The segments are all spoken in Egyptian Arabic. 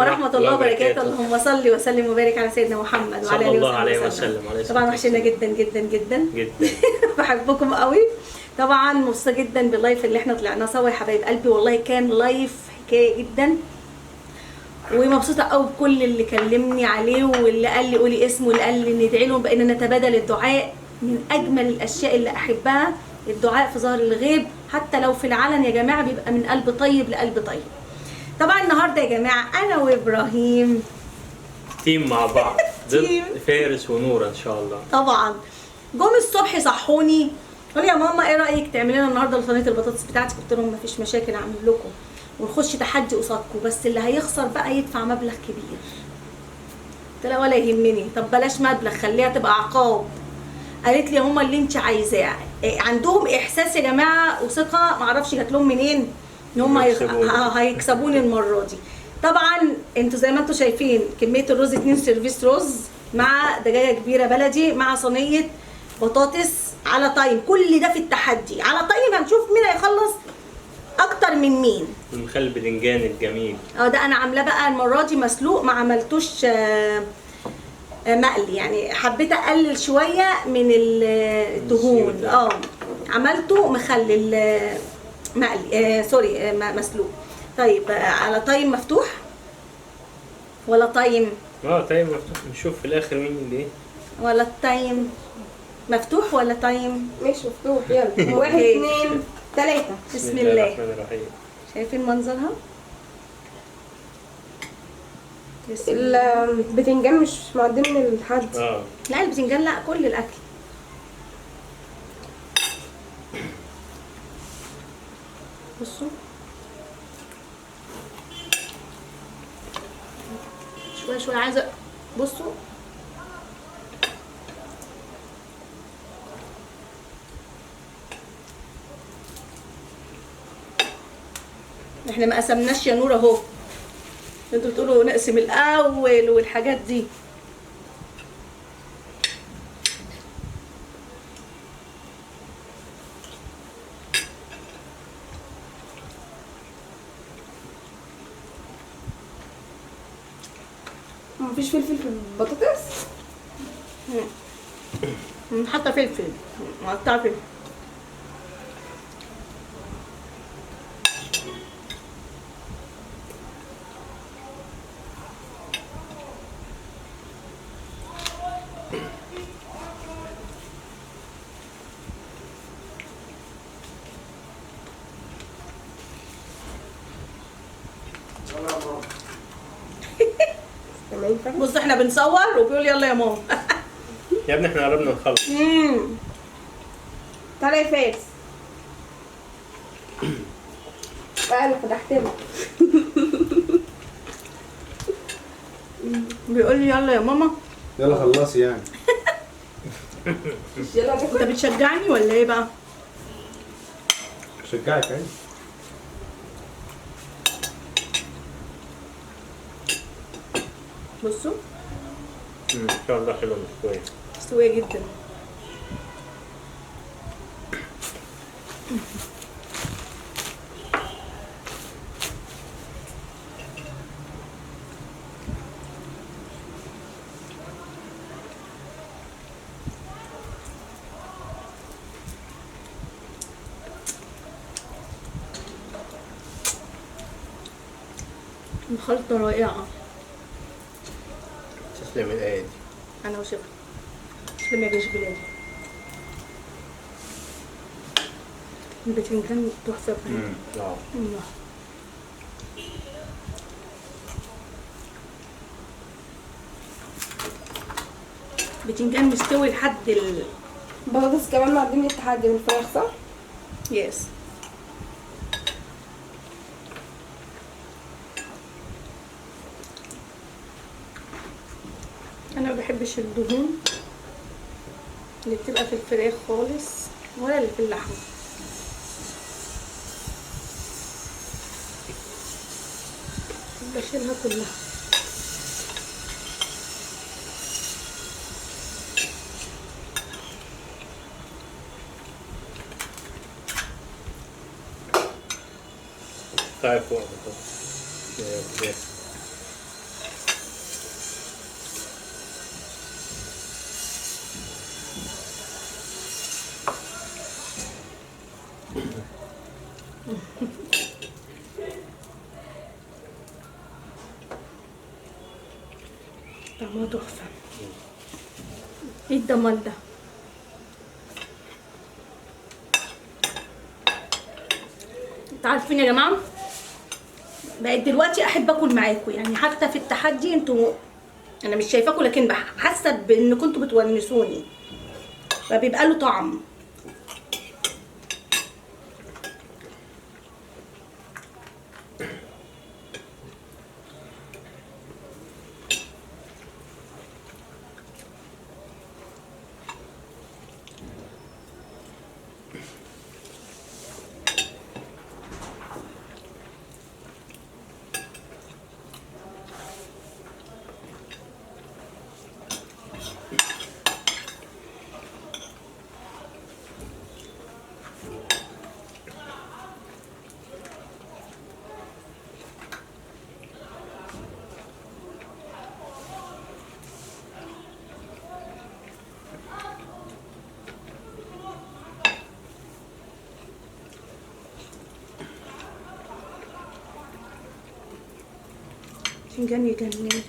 عليكم ورحمة الله وبركاته. اللهم صل وسلم وبارك على سيدنا محمد وعلى صلى اله الله وصحبه عليه وسلم. وسلم. عليه طبعا الصلاة وحشنا والسلام. جدا جدا جدا جدا. بحبكم قوي. طبعا مبسوطة جدا بال live اللي احنا طلعناه سوا يا حبايب قلبي، والله كان live حكاية جدا، ومبسوطة قوي بكل اللي كلمني عليه واللي قال لي قولي اسمه واللي قال لي ندعي لهم. بقينا نتبادل الدعاء، من اجمل الاشياء اللي احبها الدعاء في ظهر الغيب، حتى لو في العلن يا جماعة بيبقى من قلب طيب لقلب طيب. طبعا النهارده يا جماعة انا وابراهيم team مع بعض ضد team. فارس ونورة ان شاء الله. طبعا جم الصبح صحوني قالوا يا ماما ايه رايك تعملي لنا النهارده صينية البطاطس بتاعتك؟ قلت لهم مفيش مشاكل اعمل لكم ونخش تحدي قصادكم، بس اللي هيخسر بقى يدفع مبلغ كبير. قلت لها ولا يهمني، طب بلاش مبلغ خليها تبقى عقاب. قالت لي يا ماما اللي انت عايزاه. إيه، عندهم احساس يا جماعة وثقه معرفش جات لهم منين ان هم هيكسبوني. هيكسبوني المرة دي. طبعا انتوا زي ما انتوا شايفين كمية الرز 2 service رز مع دجاجه كبيرة بلدي مع صينية بطاطس على time، كل ده في التحدي على time. هنشوف مين هيخلص اكتر من مين. المخلل البدنجان الجميل. ده انا عاملاه بقى المرة دي مسلوق، ما عملتوش مقلي، يعني حبيت اقلل شوية من الدهون. الزيوت. عملته مخلل، مقلي، sorry، مسلوق. طيب، على time مفتوح ولا time؟ time مفتوح، نشوف في الاخر مين اللي ايه. ولا ال time مفتوح ولا time؟ مش مفتوح. يلا 1 2 3. بسم الله. الرحمن الرحيم. شايفين منظرها؟ بسم الله. البتنجان مش معدي من الحد. لا البتنجان لا، كل الاكل. بصوا شوية شوية عايزه، بصوا احنا ما قسمناش يا نور اهو، انتوا بتقولوا نقسم الاول والحاجات دي. مفيش فلفل في البطاطس؟ حاطه فلفل، مقطعه فلفل. بص احنا بنصور وبيقول يلا يا ماما. يا ابني احنا قربنا نخلص. تعالى يا فارس. انا فتحت لك. بيقول لي يلا يا ماما. يلا خلصي يعني. يلا ناكل. انت بتشجعني ولا ايه بقى؟ بشجعك ايوه. بصوا ان شاء الله حلوة مستوية. مستوية جدا. الخلطة رائعة. تسلم الايادي. انا وشكرا. تسلم يا جيش بلادي. البتنجان تحفة. الله. بتنجان مستوي لحد البطاطس كمان معدي من التحدي من الفراخ صح؟ يس. انا ما بحبش الدهون اللي بتبقى في الفراخ خالص ولا اللي في اللحمة. بشيلها كلها. طيب فوق. طعمها تحفة. ايه الدمار ده؟ انتوا عارفين يا جماعة بقيت دلوقتي احب اكل معاكم، يعني حتى في التحدي انتوا انا مش شايفاكم لكن حاسه بان كنتوا بتونسوني، فبيبقى له طعم. باذنجان يجنن.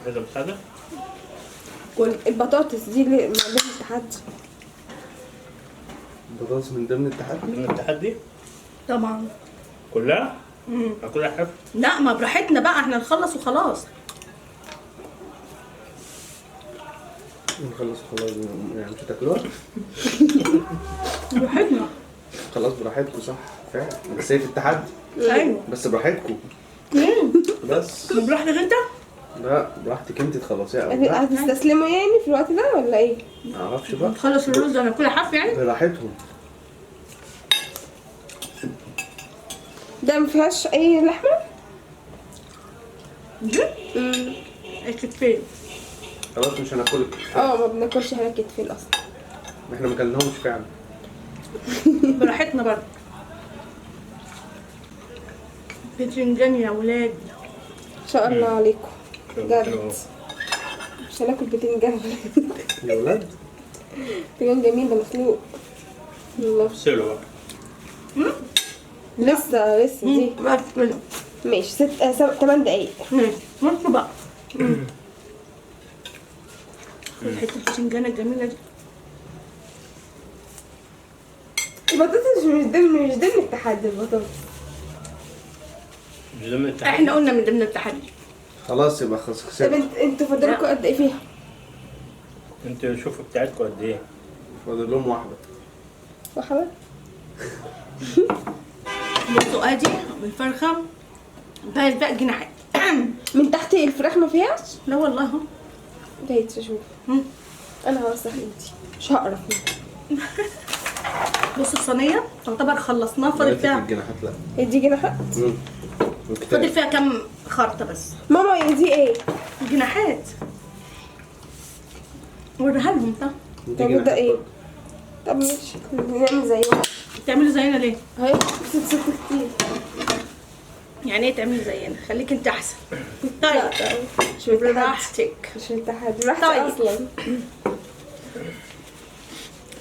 عايزة مساعدة؟ كل البطاطس دي اللي من ضمن التحدي. البطاطس من ضمن التحدي؟ من ضمن التحدي؟ طبعا. كلها؟ هاكلها حف؟ لا ما براحتنا بقى، احنا نخلص وخلاص. نخلص وخلاص يعني مش هتاكلوها؟ براحتنا. خلاص براحتكم صح فعلا، بس هي في التحدي. ايوه بس براحتكم. بس براحتك انت؟ لا براحتك انت تخلصيها او لا. هتستسلموا يعني في الوقت ده ولا ايه؟ ما اعرفش بقى. تخلص الرز انا كل حف يعني؟ براحتهم. ده ما فيهاش اي لحمه؟ دي؟ الكتفين. خلاص مش هناكل الكتفين. ما بناكلش احنا الكتفين اصلا. احنا ما كلناهمش فعلا. براحتنا برضه. باذنجان يا ولاد. ان شاء الله عليكم. بجد مش هناكل بتنجان يا ولاد. بتنجان جميل ده مسلوق. الله. سيلو بقى. لسه لسه دي بس كده. ماشي 6 7 8 دقايق. ماشي بصوا بقى. خد حتة البتنجانه الجميلة دي. البطاطس مش ضمن التحدي. البطاطس مش ضمن التحدي. احنا قلنا من ضمن التحدي. خلاص يبقى خسرت. طب انتوا فاضلكوا قد ايه فيها؟ انتوا شوفوا بتاعتكم قد ايه؟ فاضل لهم واحدة. واحدة؟ بصوا ادي بالفرخه بقى جناحات. من تحت الفراخ ما فيهاش؟ لا والله اهو. دايت اشوف. انا هوسخ ايدي مش هقرف منها. بصوا الصينية تعتبر خلصناها، فاضل فيها الجناحات. لا هي دي جناحات؟ فاضل فيها كام خرطه بس. ماما هي دي ايه؟ جناحات. وريها لهم. طب طب ده ايه؟ طب ماشي نعمل زيهم. تعملوا زينا ليه؟ اهي ست كتير. يعني ايه تعملي زينا؟ خليك انت احسن. طيب مش براحتك. مش التحدي براحتي. طيب. اصلا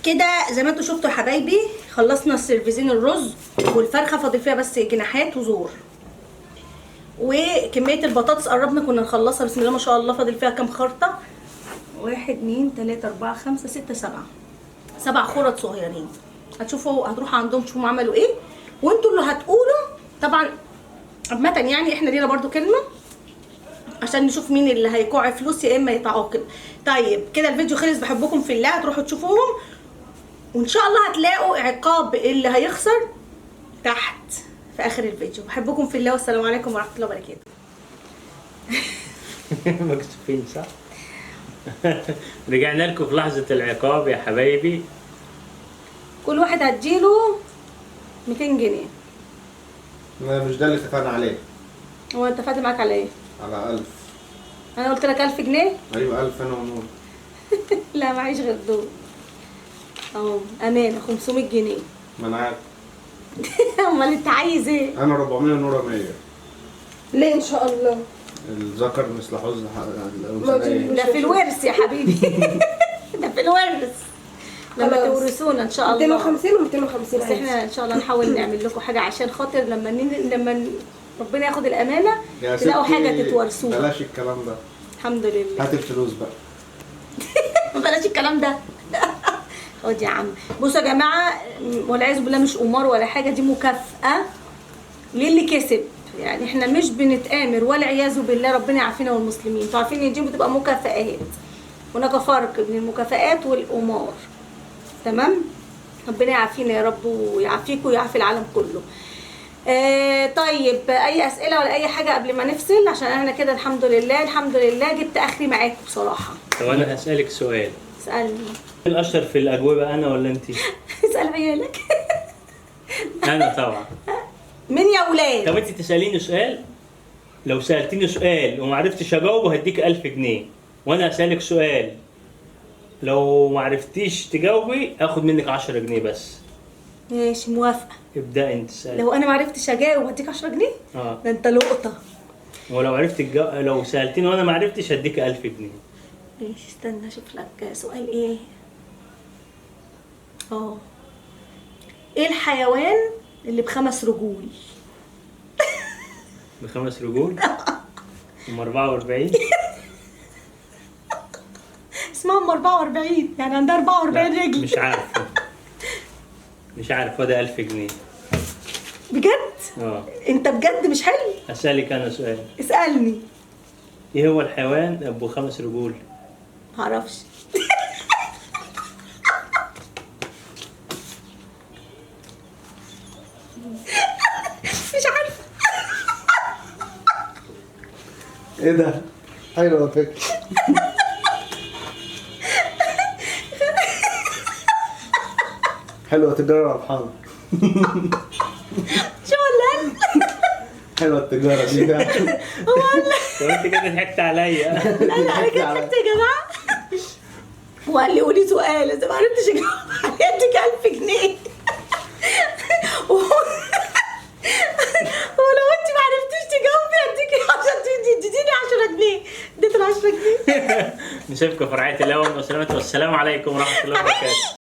كده زي ما انتوا شفتوا يا حبايبي خلصنا السيرفيزين الرز والفرخه، فاضل فيها بس جناحات وزور، وكمية البطاطس قربنا كنا نخلصها بسم الله ما شاء الله. فاضل فيها كام خرطه؟ 1 2 3 4 5 6 7 7 خرط صغيرين. هتشوفوا هتروحوا عندهم تشوفوا عملوا ايه، وانتوا اللي هتقولوا طبعا. عامة يعني احنا لينا برضو كلمة عشان نشوف مين اللي هيقع فلوس يا اما يتعاقب. طيب كده الفيديو خلص، بحبكم في الله، هتروحوا تشوفوهم وان شاء الله هتلاقوا عقاب اللي هيخسر تحت في اخر الفيديو. بحبكم في الله والسلام عليكم ورحمة الله وبركاته. مكسوفين صح؟ رجعنا لكم في لحظة العقاب يا حبايبي. كل واحد هتجيله 200 جنيه. ما مش ده اللي اتفقنا عليه. هو اتفقت معاك على ايه؟ على 1000. انا قلت لك 1000 جنيه؟ ايوه 1000 انا ونور. لا معيش غير دول. اهو امانه 500 جنيه. ما انا عارف. امال انت عايز ايه؟ انا 400 ونوره 100. ليه ان شاء الله؟ الذكر مثل حظ الانثيين. ده في الورث يا حبيبي. ده في الورث لما تورثونا ان شاء الله. 250 و250. بس احنا ان شاء الله نحاول نعمل لكم حاجة عشان خاطر لما ربنا ياخد الامانة تلاقوا حاجة تتورثوها. بلاش الكلام ده. الحمد لله. هات الفلوس بقى. بلاش الكلام ده. خد يا عم. بصوا يا جماعة والعياذ بالله مش قمار ولا حاجة، دي مكافاة للي كسب. يعني احنا مش بنتآمر والعياذ بالله، ربنا يعافينا والمسلمين. انتوا عارفين ان دي بتبقى مكافآت، هناك فرق بين المكافآت والقمار. تمام؟ ربنا يعافينا يا رب ويعافيكم ويعافي العالم كله. طيب اي اسئلة ولا اي حاجة قبل ما نفصل؟ عشان احنا كده الحمد لله الحمد لله جبت اخري معاكم بصراحة. طب انا هسالك سؤال. اسالني. الاشطر في الاجوبة انا ولا انت؟ اسال عيالك. انا طبعا. مين يا ولاد؟ طب انت تساليني سؤال، لو سالتيني سؤال وما عرفتش اجاوبه هديك 1000 جنيه، وانا اسالك سؤال لو ما عرفتيش تجاوبي اخد منك 10 جنيه بس. ماشي موافقة. ابدأي انت اسالي. لو انا ما عرفتش اجاوب هديك 10 جنيه؟ اه ده انت لقطة. ولو عرفت لو سالتيني وانا ما عرفتش هديك 1000 جنيه. ماشي استنى اشوف لك سؤال. ايه؟ ايه الحيوان اللي ب5 رجول؟ ب5 رجول؟ هم 44. اسمها 44 يعني عندها 44 رجل. مش عارفه. مش عارف. وده 1000 جنيه. بجد؟ اه انت بجد مش حلو؟ اسالك انا سؤال. اسالني. ايه هو الحيوان ابو 5 رجول؟ معرفش. مش عارفه. ايه ده؟ حلوة الفكرة. حلوة التجارة ربحانه. شو ولا؟ حلوة التجارة دي. والله. طب انت كده ضحكت عليا. لا لا انا كده ضحكت يا جماعة. وقال لي قولي سؤال، اذا ما عرفتش اجاوب عليه اديك 1000 جنيه. ولو انت ما عرفتيش تجاوبي هديكي عشان تديني 10 جنيه. اديت ال 10 جنيه. نسيبكم في رعاية الله وسلامته، والسلام عليكم ورحمة الله وبركاته.